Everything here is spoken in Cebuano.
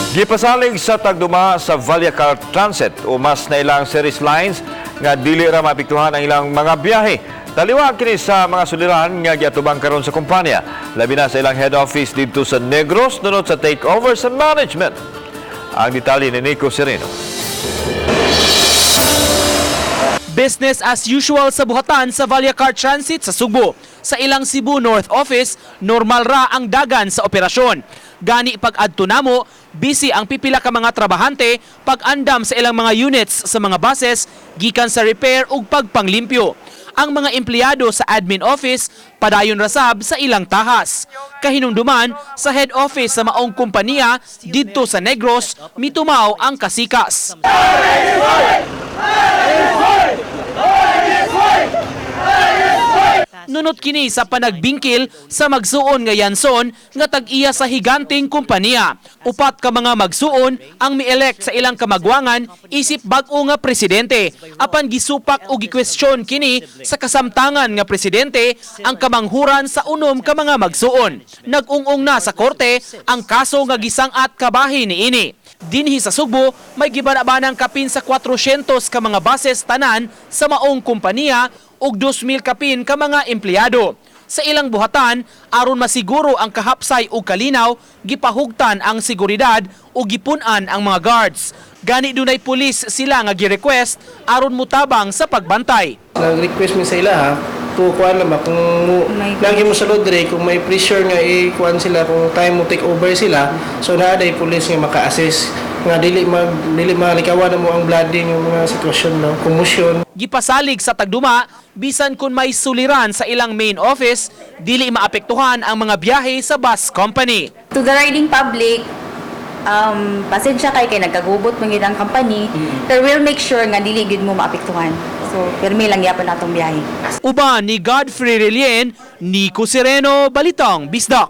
Gipasalig sa tagduma sa Vallacar Transit o mas na ilang series lines nga dili ra maapektuhan ang ilang mga biyahe. Taliwala kini sa mga suliran nga giatubang karon sa kumpanya, labi na sa ilang head office didto sa Negros nunot sa takeover sa management. Ang detalye ni Nico Sereno. Business as usual sa buhatan sa Vallacar Transit sa Sugbo. Sa ilang Cebu North Office, normal ra ang dagan sa operasyon. Gani pag-adto namo, busy ang pipila ka mga trabahante pag-andam sa ilang mga units sa mga buses gikan sa repair ug pagpanglimpyo. Ang mga empleyado sa admin office padayon rasab sa ilang tahas. Kahinumduman sa head office sa maong kompanya didto sa Negros, mitumaw ang kasikas. Nunot kini sa panagbingkil sa magsuon nga Yanson nga tag-iya sa higanting kompanya. Upat ka mga magsuon ang mi-elect sa ilang kamagwangan isip bag-o nga presidente. Apan gisupak o gikwestiyon kini sa kasamtangan nga presidente ang kamanghuran sa unom ka mga magsuon. Nag-ung-ung na sa korte ang kaso nga gisang-at kabahin niini. Dinhi sa Sugbo, may gibanabanang kapin sa 400 ka mga buses tanan sa maong kompanya ug 2,000 kapin ka mga empleyado. Sa ilang buhatan, aron masiguro ang kahapsay ug kalinaw, gipahugtan ang seguridad ug gipun-an ang mga guards. Gani dunay pulis sila nga gi-request aron mutabang sa pagbantay. Nag-request mi sa ila ha to kuan lang ba kung mo, lagi mo sa dre kung may pressure nga i-kuan sila kung time mo take over sila, so naa day police nga maka-assess nga dili malikawan na mo ang blooding yung mga sitwasyon no commotion. Gipasalig sa tagduma, bisan kung may suliran sa ilang main office, dili maapektuhan ang mga biyahe sa bus company. To the riding public, pasensya kay kay nagkagubot man gyud ang company, pero we'll make sure nga dili gyud mo maapektuhan. So, pirmi lang gyapon atong biyahe. Uban ni Godfrey Relien, Nico Sereno, Balitang Bisdak.